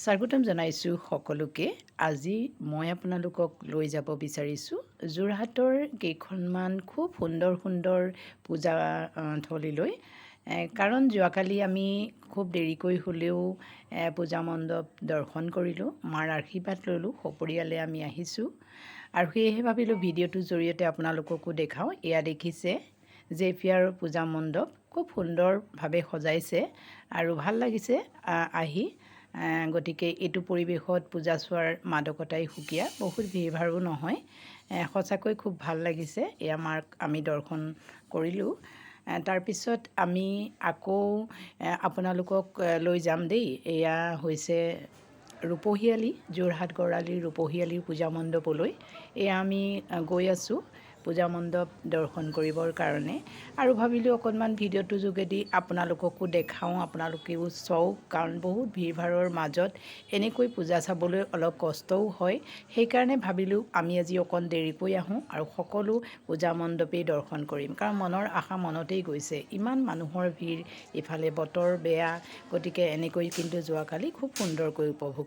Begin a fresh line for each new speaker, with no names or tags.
স্বাগতম জনাইছোঁ সকলোকে। আজি মই আপোনালোকক লৈ যাব বিচাৰিছোঁ যোৰহাটৰ কেইখনমান খুব সুন্দৰ সুন্দৰ পূজা থলীলৈ। কাৰণ যোৱাকালি আমি খুব দেৰিকৈ হ'লেও পূজা মণ্ডপ দৰ্শন কৰিলোঁ, মাৰ আশীৰ্বাদ ল'লোঁ, সপৰিয়ালে আমি আহিছোঁ আৰু সেয়েহে ভাবিলোঁ ভিডিঅ'টোৰ জৰিয়তে আপোনালোককো দেখাওঁ। এয়া দেখিছে জেফিয়াৰ পূজা মণ্ডপ, খুব সুন্দৰভাৱে সজাইছে আৰু ভাল লাগিছে আহি। গতিকে এইটো পৰিৱেশত পূজা চোৱাৰ মাদকতাই সুকীয়া, বহুত ভিৰ ভাৰো নহয়, সঁচাকৈ খুব ভাল লাগিছে। এয়া মাক আমি দৰ্শন কৰিলোঁ। তাৰপিছত আমি আকৌ আপোনালোকক লৈ যাম দেই। এয়া হৈছে ৰূপহীআলি, যোৰহাট গড়আলিৰ ৰূপহীআলিৰ পূজা মণ্ডপলৈ এয়া আমি গৈ আছোঁ পূজা মণ্ডপ দৰ্শন কৰিবৰ কাৰণে। আৰু ভাবিলোঁ অকণমান ভিডিঅ'টোৰ যোগেদি আপোনালোককো দেখাওঁ, আপোনালোকেও চাওক, কাৰণ বহুত ভিৰ ভাৰৰ মাজত এনেকৈ পূজা চাবলৈ অলপ কষ্টও হয়। সেইকাৰণে ভাবিলোঁ আমি আজি অকণ দেৰিকৈ আহোঁ আৰু সকলো পূজা মণ্ডপেই দৰ্শন কৰিম, কাৰণ মনৰ আশা মনতেই গৈছে। ইমান মানুহৰ ভিৰ, ইফালে বতৰ বেয়া, গতিকে এনেকৈ কিন্তু যোৱাকালি খুব সুন্দৰকৈ উপভোগ